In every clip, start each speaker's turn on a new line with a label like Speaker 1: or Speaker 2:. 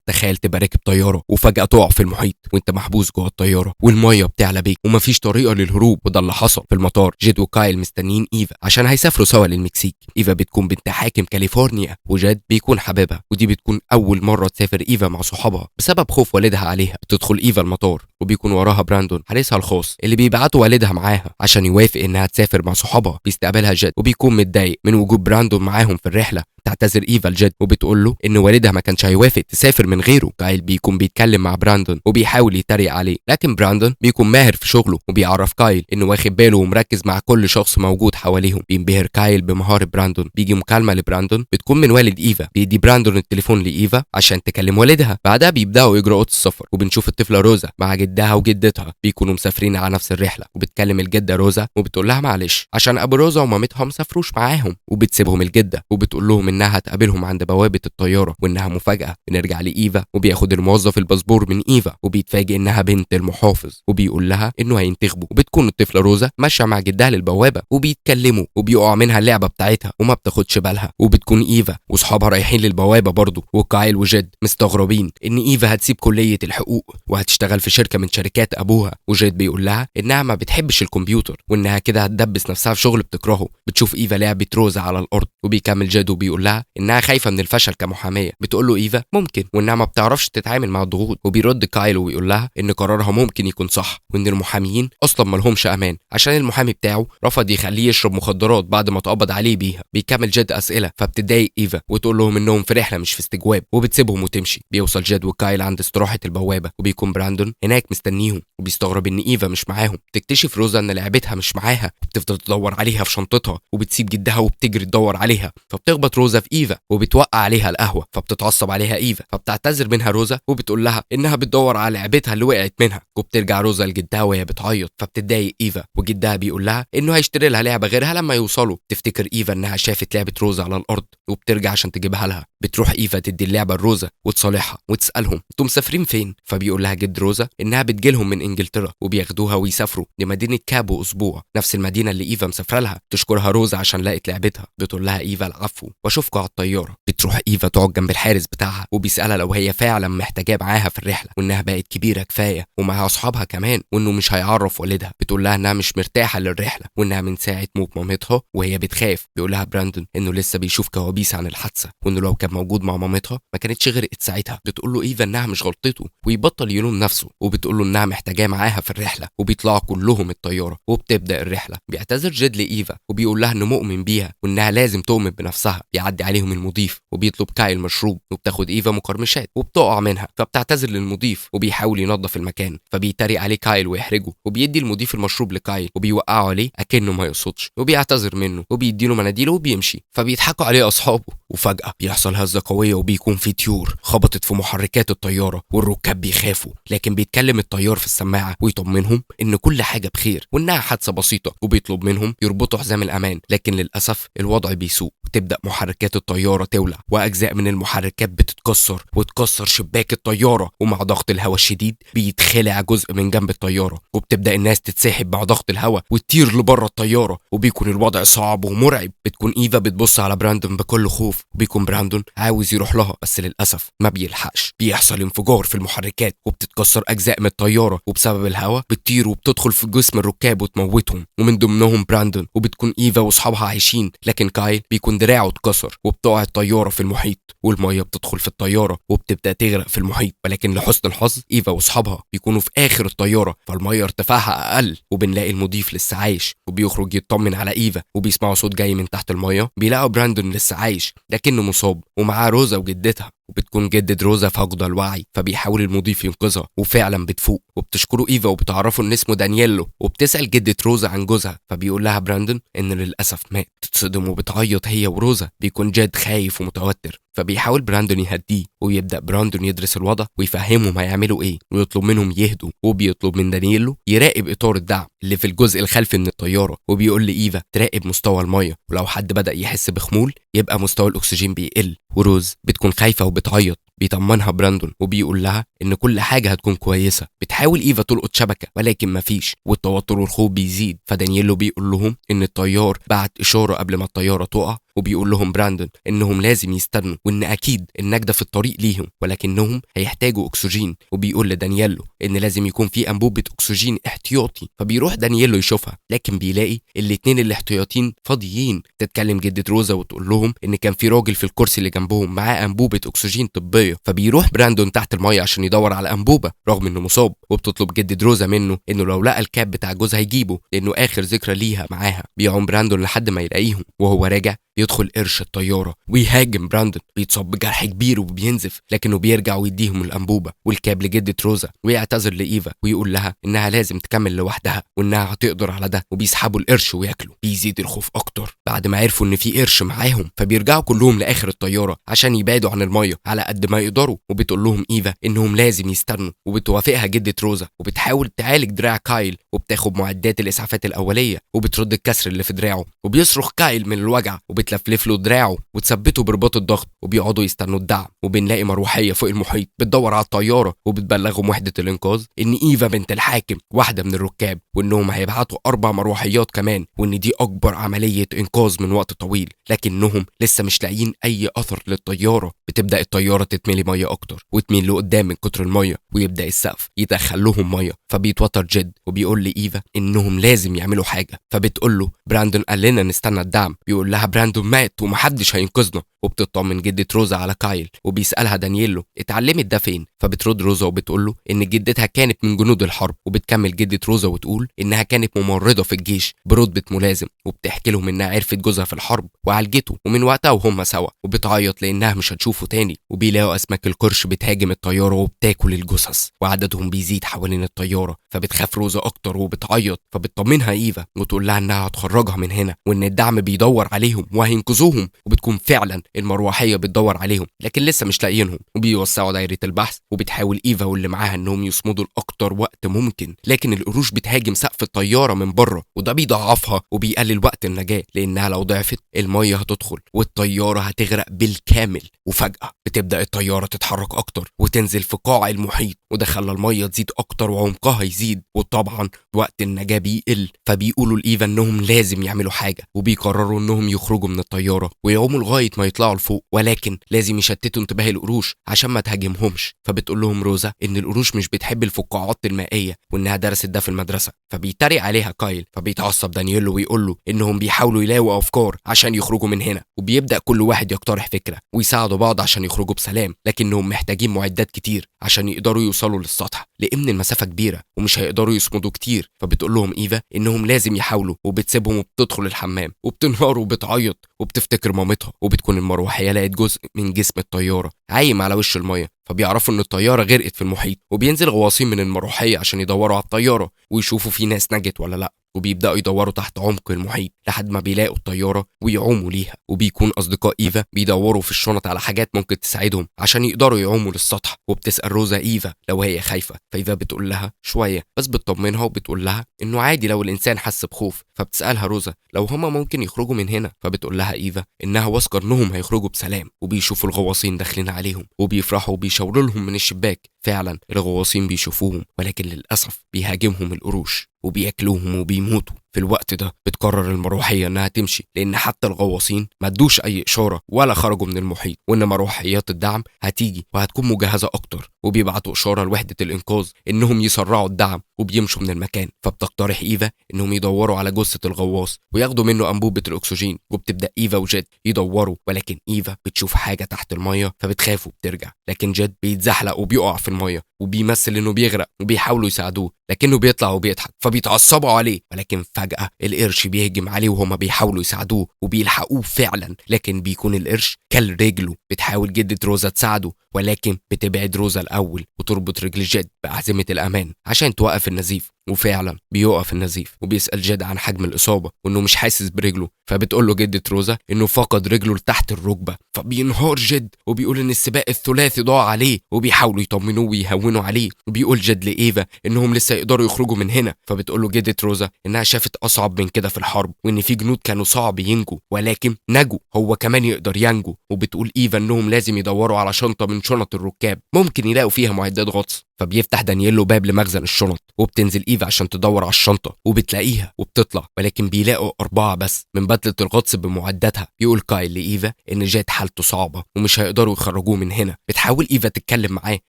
Speaker 1: تخيل تبقى راكب طيارة وفجاة تقع في المحيط وانت محبوس جوه الطيارة والمية بتعلى بيك ومفيش طريقه للهروب. وده اللي حصل في المطار. جيد وكايل مستنيين ايفا عشان هيسافروا سوا للمكسيك. ايفا بتكون بنت حاكم كاليفورنيا وجاد بيكون حبيبها، ودي بتكون اول مرة تسافر ايفا مع صحابها بسبب خوف والدها عليها. بتدخل ايفا المطار وبيكون وراها براندون حارسها الخاص اللي بيبعته والدها معاها عشان يوافق انها تسافر مع صحابها. بيستقبلها جاد وبيكون متضايق من وجود براندون معاهم في الرحلة. تعتذر ايفا لجد وبتقول له ان والدها ما كانش هيوافق تسافر من غيره. كايل بيكون بيتكلم مع براندون وبيحاول يتريق عليه، لكن براندون بيكون ماهر في شغله وبيعرف كايل انه واخد باله ومركز مع كل شخص موجود حواليهم. بينبهر كايل بمهارة براندون. بيجي مكالمة لبراندون بتكون من والد ايفا. بيدي براندون التليفون لايفا عشان تكلم والدها. بعدها بيبداوا اجراءات السفر وبنشوف الطفلة روزا مع جدها وجدتها بيكونوا مسافرين على نفس الرحلة. وبتكلم الجدة روزا وبتقول لها معلش عشان ابو روزا ومامتها مسافروش معاهم، وبتسيبهم الجدة وبتقول لهم انها هتقابلهم عند بوابه الطيارة وانها مفاجاة. بنرجع لايفا وبياخد الموظف الباسبور من ايفا وبيتفاجئ انها بنت المحافظ وبيقول لها انه هينتخبه. وبتكون الطفلة روزا ماشية مع جدها للبوابه وبيتكلموا وبيقع منها اللعبة بتاعتها وما بتاخدش بالها. وبتكون ايفا واصحابها رايحين للبوابه برضه، وكايل وجد مستغربين ان ايفا هتسيب كليه الحقوق وهتشتغل في شركة من شركات ابوها. وجد بيقول لها انها ما بتحبش الكمبيوتر وانها كده هتدبس نفسها في شغل بتكرهه. بتشوف ايفا لعبه روزا على الارض وبيكمل جد وبيقول لها انها خايفة من الفشل كمحاميه. بتقول له ايفا ممكن، وانها ما بتعرفش تتعامل مع الضغوط. وبيرد كايل وبيقول لها ان قرارها ممكن يكون صح وان المحاميين اصلا ما لهمش امان عشان المحامي بتاعه رفض يخليه يشرب مخدرات بعد ما اتقبض عليه بيها. بيكمل جد اسئلة فبتضايق ايفا وتقول لهم انهم في رحله مش في استجواب، وبتسيبهم وتمشي. بيوصل جد وكايل عند استراحة البوابة وبيكون براندون هناك مستنيهم وبيستغرب ان ايفا مش معاهم. تكتشف روزا ان لعبتها مش معاها وبتفضل تدور عليها في شنطتها وبتسيب جدها وبتجري تدور عليها. فبتخبط روزا في ايفا وبتوقع عليها القهوة فبتتعصب عليها ايفا. فبتعتذر منها روزا وبتقول لها انها بتدور على لعبتها اللي وقعت منها. وبترجع روزا لجدها وهي بتعيط فبتتضايق ايفا وجدها بيقول لها انه هيشتري لها لعبه غيرها لما يوصلوا. تفتكر ايفا انها شافت لعبه روزا على الارض وبترجع عشان تجيبها لها. بتروح ايفا تدي اللعبة لروزا وتصالحها وتسالهم انتوا مسافرين فين؟ فبيقول لها جد روزا انها بتجيلهم من انجلترا وبياخدوها ويسافروا لمدينة كابو اسبوع، نفس المدينة اللي ايفا مسافرة لها. تشكرها روزا عشان لقت لعبتها. بتقول لها ايفا العفو واشوفكوا على الطيارة. بتروح ايفا تقعد جنب الحارس بتاعها وبيسالها لو هي فعلا محتاجاه معاها في الرحلة وانها بقت كبيرة كفاية ومعاها اصحابها كمان وانه مش هيعرف والدها. بتقول لها انها مش مرتاحة للرحلة وانها من ساعة موت مامتها وهي بتخاف. بيقول لها براندون انه لسه بيشوف كوابيس عن الحادثة وانه لو كان موجود مع مامتها ما كانتش غرقت ساعتها. بتقول له ايفا انها مش غلطته ويبطل يلوم نفسه وبتقول له انها محتاجاه معاها في الرحلة. وبيطلعوا كلهم الطيارة وبتبدا الرحلة. بيعتذر جد لايفا وبيقول لها انه مؤمن بيها وانها لازم تؤمن بنفسها. بيعدي عليهم المضيف وبيطلب كايل مشروب وبتاخد ايفا مقرمشات وبتقع منها فبتعتذر للمضيف وبيحاول ينظف المكان فبيتريق عليه كايل ويحرجه وبيدي المضيف المشروب لكايل وبيوقعه عليه اكنه ما يقصدش وبيعتذر منه وبيديله مناديله وبيمشي فبيضحكوا عليه اصحابه. وفجأة بيحصل هزة قوية وبيكون في طيور خبطت في محركات الطيارة والركاب بيخافوا، لكن بيتكلم الطيار في السماعة ويطمنهم إن كل حاجة بخير وإنها حادثة بسيطة وبيطلب منهم يربطوا حزام الأمان، لكن للأسف الوضع بيسوء وتبدأ محركات الطيارة تولع وأجزاء من المحركات بتتكسر وتكسر شباك الطيارة، ومع ضغط الهواء الشديد بيتخلع جزء من جنب الطيارة وبتبدأ الناس تتسحب مع ضغط الهواء وتطير لبره الطيارة وبيكون الوضع صعب ومرعب. بتكون إيفا بتبص على براندون بكل خوف وبيكون براندون عاوز يروح لها بس للأسف ما بيلحقش. بيحصل انفجار في المحركات وبتتكسر أجزاء من الطيارة وبسبب الهواء بتطير وبتدخل في جسم الركاب وتموتهم ومن ضمنهم براندون. وبتكون إيفا وأصحابها عايشين لكن كايل بيكون دراعه اتكسر وبتقع الطيارة في المحيط والمية بتدخل في الطيارة وبتبدأ تغرق في المحيط، ولكن لحسن الحظ إيفا وأصحابها بيكونوا في آخر الطيارة فالمية ارتفاعها أقل. وبنلاقي المضيف لسه عايش وبيخرج يطمن على إيفا وبيسمعوا صوت جاي من تحت المية، بيلاقوا براندون لسه عايش لكنه مصاب ومعاه روزا وجدتها. وبتكون جدة روزا فاقدة الوعي فبيحاول المضيف ينقذها وفعلا بتفوق وبتشكره ايفا وبتعرفه ان اسمه دانييلو. وبتسأل جدة روزا عن جوزها فبيقول لها براندون ان للأسف مات. بتتصدم وبتعيط هي وروزا. بيكون جاد خايف ومتوتر فبيحاول براندون يهديه ويبدأ براندون يدرس الوضع ويفهمهم هيعملوا ايه ويطلب منهم يهدوا. وبيطلب من دانييلو يراقب اطار الدعم اللي في الجزء الخلفي من الطيارة وبيقول لإيفا تراقب مستوى المية ولو حد بدأ يحس بخمول يبقى مستوى الأكسجين بيقل. وروز بتكون خايفة وبتعيط، بيطمنها براندون وبيقول لها ان كل حاجة هتكون كويسة. بتحاول ايفا تلقط شبكة ولكن مفيش، والتوتر والخوف بيزيد. فدانييلو بيقول لهم ان الطيار بعت اشارة قبل ما الطيارة تقع وبيقول لهم براندون انهم لازم يستنوا وان اكيد النجدة في الطريق ليهم، ولكنهم هيحتاجوا اكسجين. وبيقول لدانييلو ان لازم يكون في انبوبة اكسجين احتياطي، فبيروح دانييلو يشوفها، لكن بيلاقي الاتنين الاحتياطيين فاضيين. تتكلم جدة روزا وتقول لهم ان كان في راجل في الكرسي اللي جنبهم معاه انبوبة اكسجين طبية، فبيروح براندون تحت المية عشان يدور على انبوبة رغم انه مصاب. وبتطلب جدة روزا منه انه لو لقى الكاب بتاع جوزها يجيبه لانه اخر ذكرى ليها معاها. بيعوم براندون لحد ما يلاقيهم، وهو راجع يدخل قرش الطيارة ويهاجم براندون، بيتصاب بجرح كبير وبينزف، لكنه بيرجع ويديهم الانبوبة والكاب لجده روزا، ويعتذر لايفا ويقول لها انها لازم تكمل لوحدها وانها هتقدر على ده. وبيسحبوا القرش وياكلوا. بيزيد الخوف اكتر بعد ما عرفوا ان في قرش معاهم، فبيرجعوا كلهم لاخر الطيارة عشان يبعدوا عن المية على قد ما يقدروا. وبتقول لهم ايفا انهم لازم يستنوا، وبتوافقها جده روزا، وبتحاول تعالج دراع كايل، وبتاخد معدات الاسعافات الاولية، وبترد الكسر اللي في دراعه، وبيصرخ كايل من الوجع، وبتلفلف له دراعه وتثبته برباط الضغط. وبيقعدوا يستنوا الدعم، وبنلاقي مروحيه فوق المحيط بتدور على الطيارة، وبتبلغهم وحده الانقاذ ان ايفا بنت الحاكم واحدة من الركاب، وانهم هيبعتوا 4 مروحيات كمان، وان دي اكبر عملية انقاذ من وقت طويل، لكنهم لسه مش لاقيين اي اثر للطياره. بتبدا الطيارة تتملي مية اكتر وتميل لقدام من كتر المية، ويبدا السقف يدخل لهم مية. فبيتوتر جد وبيقول لايفا انهم لازم يعملوا حاجة، فبتقول له براندون قال لنا نستنى الدعم. بيقول لها براندون مات ومحدش هينقذنا. وبتطمن جدة روزا على كايل، وبيسألها دانييلو اتعلمت ده فين؟ فبترد روزا وبتقول له ان جدتها كانت من جنود الحرب. وبتكمل جدة روزا وتقول انها كانت ممرضة في الجيش برتبة ملازم، وبتحكي لهم انها عرفت جوزها في الحرب وعالجته، ومن وقتها وهم سوا. وبتعيط لانها مش هتشوفه تاني. وبيلاقوا اسماك القرش بتهاجم الطيارة وبتاكل الجثث، وعددهم بيزيد حوالين الطيارة. فبتخاف روزا اكتر وبتعيط، فبتطمنها ايفا وتقول لها انها هتخرجها من هنا، وان الدعم بيدور عليهم وهينقذوهم. وبتكون فعلا المروحيه بتدور عليهم، لكن لسه مش لاقيينهم. وبيوسعوا دايرة البحث، وبتحاول ايفا واللي معاها انهم يصمدوا لاكتر وقت ممكن، لكن القروش بتهاجم سقف الطيارة من بره، وده بيضعفها وبيقلل وقت النجاة، لانها لو ضعفت المية هتدخل والطياره هتغرق بالكامل. وفجاة بتبدا الطيارة تتحرك اكتر وتنزل في قاع المحيط، وده خلى المية تزيد اكتر وعمقها يزيد، وطبعا وقت النجاة بيقل. فبيقولوا لايفا انهم لازم يعملوا حاجة، وبيقرروا انهم يخرجوا من الطيارة ويعوموا لغاية ما يطلعوا لفوق، ولكن لازم يشتتوا انتباه القروش عشان ما تهاجمهمش. فبتقول لهم روزا ان القروش مش بتحب الفقاعات المائية، وانها درست ده في المدرسة. فبيتريق عليها كايل، فبيتعصب دانييلو ويقول له انهم بيحاولوا يلاقوا افكار عشان يخرجوا من هنا. وبيبدا كل واحد يقترح فكرة ويساعدوا بعض عشان يخرجوا بسلام، لكنهم محتاجين معدات كتير عشان يقدروا يوصلوا للسطح، لان المسافة كبيرة ومش هيقدروا يصمدوا كتير. فبتقول لهم ايفا انهم لازم يحاولوا، وبتسيبهم وبتدخل الحمام وبتنهار وبتعيط وبتفتكر مامتها. وبتكون المروحيه لقت جزء من جسم الطيارة عايم على وش المية، فبيعرفوا ان الطيارة غرقت في المحيط. وبينزل غواصين من المروحيه عشان يدوروا على الطيارة ويشوفوا في ناس نجت ولا لا. وبيبداوا يدوروا تحت عمق المحيط لحد ما بيلاقوا الطيارة ويعوموا ليها. وبيكون اصدقاء ايفا بيدوروا في الشنط على حاجات ممكن تساعدهم عشان يقدروا يعوموا للسطح. وبتسال روزا ايفا لو هي خايفة، فايفا بتقول لها شوية بس، بتطمنها وبتقول لها انه عادي لو الانسان حس بخوف. فبتسالها روزا لو هما ممكن يخرجوا من هنا، فبتقول لها ايفا انها واثقة انهم هيخرجوا بسلام. وبيشوفوا الغواصين داخلين عليهم وبيفرحوا وبيشاوروا لهم من الشباك. فعلا الغواصين بيشوفوهم، ولكن للاسف بيهاجمهم القروش وبياكلوهم وبيموتوا. في الوقت ده بتقرر المروحيه انها تمشي، لان حتى الغواصين ما ادوش اي اشارة ولا خرجوا من المحيط، وان مروحيات الدعم هتيجي وهتكون مجهزة اكتر. وبيبعتوا اشارة لوحده الانقاذ انهم يسرعوا الدعم وبيمشوا من المكان. فبتقترح ايفا انهم يدوروا على جثة الغواص وياخدوا منه انبوبة الاكسجين. وبتبدا ايفا وجد يدوروا، ولكن ايفا بتشوف حاجة تحت المية فبتخاف وبترجع، لكن جد بيتزحلق وبيقع في المية وبيمثل انه بيغرق، وبيحاولوا يساعدوه لكنه بيطلع وبيضحك، فبيتعصبوا عليه. ولكن فجأة القرش بيهجم عليه وهما بيحاولوا يساعدوه وبيلحقوه فعلا، لكن بيكون القرش كل رجله. بتحاول جدة روزا تساعده، ولكن بتبعد روزا الأول وتربط رجل جد بأحزمة الأمان عشان توقف النزيف. وفعلا بيوقف النزيف. وبيسأل جد عن حجم الإصابة وإنه مش حاسس برجله، فبتقول له جدة روزا إنه فقد رجله لتحت الركبة. فبينهار جد وبيقول إن السباق الثلاثي ضاع عليه، وبيحاولوا يطمنوه ويهونوا عليه. وبيقول جد لإيفا إنهم لسه يقدروا يخرجوا من هنا، فبتقول له جدة روزا إنها شافت أصعب من كده في الحرب، وإن في جنود كانوا صعب ينجوا ولكن نجوا، هو كمان يقدر ينجو. وبتقول إيفا إنهم لازم يدوروا على شنطة من شنط الركاب ممكن يلاقوا فيها معدات غطس. فبيفتح دانييلو باب لمخزن الشنط، وبتنزل ايفا عشان تدور على الشنطة وبتلاقيها وبتطلع، ولكن بيلاقوا 4 بس من بدله الغطس بمعداتها. يقول كايل لايفا ان جاد حالته صعبة ومش هيقدروا يخرجوه من هنا. بتحاول ايفا تتكلم معاه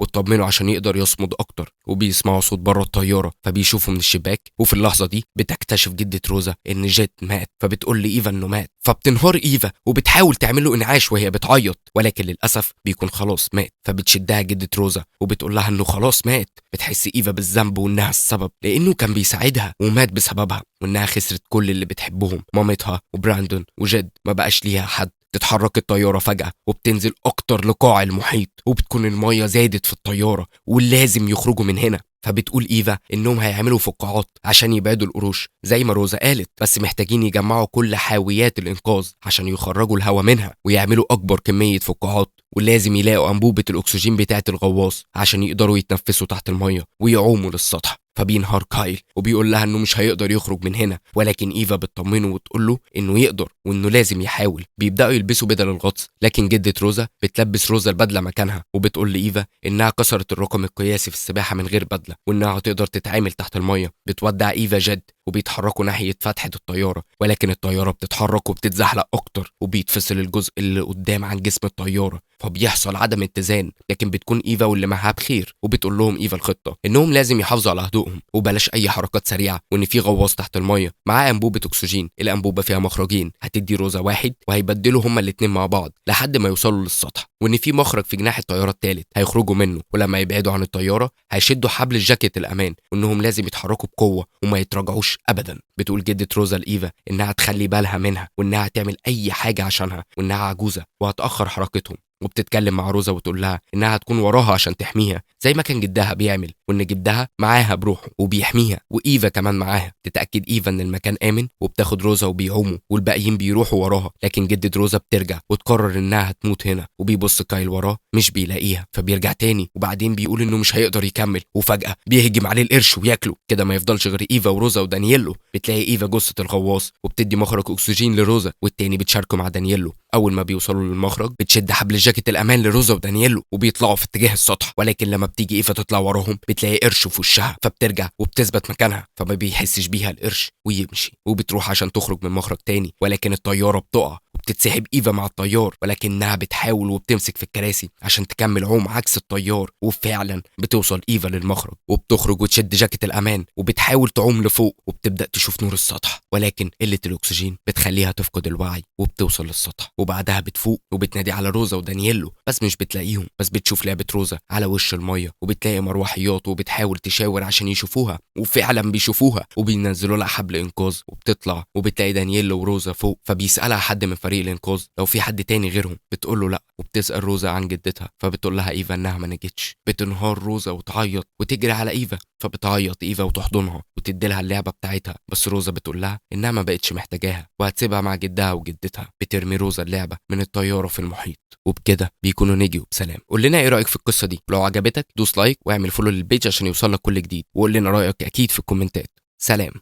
Speaker 1: وتطمنه عشان يقدر يصمد اكتر، وبيسمعوا صوت بره الطيارة فبيشوفوا من الشباك. وفي اللحظة دي بتكتشف جده روزا ان جاد مات، فبتقول لايفا انه مات، فبتنهار ايفا وبتحاول تعمل له انعاش وهي بتعيط، ولكن للاسف بيكون خلاص مات. فبتشدها جده روزا وبتقول لها انه خلاص مات. بتحس ايفا بالذنب وانها السبب لانه كان بيساعدها ومات بسببها، وانها خسرت كل اللي بتحبهم، مامتها وبراندون وجد، ما بقاش ليها حد. تتحرك الطيارة فجأة وبتنزل أكتر لقاع المحيط، وبتكون المية زادت في الطيارة ولازم يخرجوا من هنا. فبتقول إيفا إنهم هيعملوا فقاعات عشان يبعدوا القروش زي ما روزا قالت، بس محتاجين يجمعوا كل حاويات الإنقاذ عشان يخرجوا الهواء منها ويعملوا أكبر كمية فقاعات، ولازم يلاقوا أنبوبة الأكسجين بتاعة الغواص عشان يقدروا يتنفسوا تحت المية ويعوموا للسطح. فبينهار كايل وبيقول لها انه مش هيقدر يخرج من هنا، ولكن ايفا بتطمنه وتقول له انه يقدر وانه لازم يحاول. بيبداوا يلبسوا بدل الغطس، لكن جدة روزا بتلبس روزا البدلة مكانها، وبتقول لايفا انها كسرت الرقم القياسي في السباحة من غير بدله وانها هتقدر تتعامل تحت المية. بتودع ايفا جد وبيتحركوا ناحية فتحه الطيارة، ولكن الطيارة بتتحرك وبتتزحلق اكتر، وبيتفصل الجزء اللي قدام عن جسم الطيارة، فبيحصل عدم اتزان. لكن بتكون ايفا واللي معاها بخير، وبتقول لهم ايفا الخطة انهم لازم يحافظوا على هدوءهم وبلاش اي حركات سريعة، وان في غواص تحت المية معاه انبوبة اكسجين، الانبوبة فيها مخرجين، هتدي روزا واحد وهيبدلوا هما الاثنين مع بعض لحد ما يوصلوا للسطح، وان في مخرج في جناح الطيارة الثالث هيخرجوا منه، ولما يبعدوا عن الطيارة هيشدوا حبل الجاكيت الامان، وانهم لازم يتحركوا بقوة وما يتراجعوش ابدا. بتقول جده روزا لايفا انها تخلي بالها منها وانها تعمل اي حاجة عشانها وانها عجوزه وهتاخر حركتهم، وبتتكلم مع روزا وتقول لها انها هتكون وراها عشان تحميها زي ما كان جدها بيعمل، وان جدها معاها بروحه وبيحميها وايفا كمان معاها. تتاكد ايفا ان المكان امن وبتاخد روزا وبيعوموا والباقيين بيروحوا وراها، لكن جدة روزا بترجع وتقرر انها هتموت هنا، وبيبص كايل وراه مش بيلاقيها فبيرجع تاني، وبعدين بيقول انه مش هيقدر يكمل، وفجاة بيهجم عليه القرش وياكله. كده ما يفضلش غير ايفا وروزا ودانييلو. بتلاقي ايفا جثة الغواص وبتدي مخرج اكسجين لروزا، والتاني بتشاركه مع دانييلو. اول ما بيوصلوا للمخرج بتشد حبل جاكيت الامان لروزا ودانييلو وبيطلعوا في اتجاه السطح، ولكن لما بتيجي ايفا تطلع وراهم بتلاقي قرش في وشها، فبترجع وبتثبت مكانها، فما بيحسش بيها القرش ويمشي، وبتروح عشان تخرج من مخرج تاني، ولكن الطيارة بتقع وبتتسحب ايفا مع الطيار، ولكنها بتحاول وبتمسك في الكراسي عشان تكمل عوم عكس الطيار، وفعلا بتوصل ايفا للمخرج وبتخرج وتشد جاكيت الامان وبتحاول تعوم لفوق، وبتبدا تشوف نور السطح، ولكن قلة الاكسجين بتخليها تفقد الوعي وبتوصل للسطح. وبعدها بتفوق وبتنادي على روزا ودانييلو بس مش بتلاقيهم، بس بتشوف لعبه روزا على وش المية وبتلاقي مروحيات وبتحاول تشاور عشان يشوفوها، وفعلا بيشوفوها وبينزلوا لها حبل انقاذ وبتطلع، وبتلاقي دانييلو وروزا فوق، فبيسالها حد من فريق الانقاذ لو في حد تاني غيرهم، بتقول له لا، وبتسال روزا عن جدتها فبتقول لها ايفا انها ما نجتش. بتنهار روزا وتعيط وتجري على ايفا، فبتعيط ايفا وتحضنها وتدي لها اللعبة بتاعتها، بس روزا بتقول لها انها ما بقتش محتاجاها وهتسيبها مع جدها وجدتها. بترمي روزا اللعبة من الطيارة في المحيط، وبكده بيكونوا نجوا بسلام. قول لنا ايه رايك في القصة دي، لو عجبتك دوس like واعمل follow لل page عشان يوصلك كل جديد، وقول لنا رايك اكيد في الكومنتات. سلام.